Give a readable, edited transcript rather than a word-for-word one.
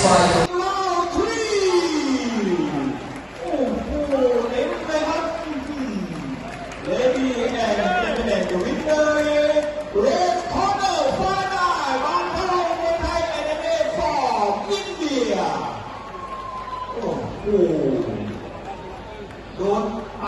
Fight. Round three. โอ้โหเน้นเลยครับ Ladies and gentlemen, the winner is Red Corner ฟ้าได้บางพะโลมวยไทย MMA from India. โอ้โหโดนไป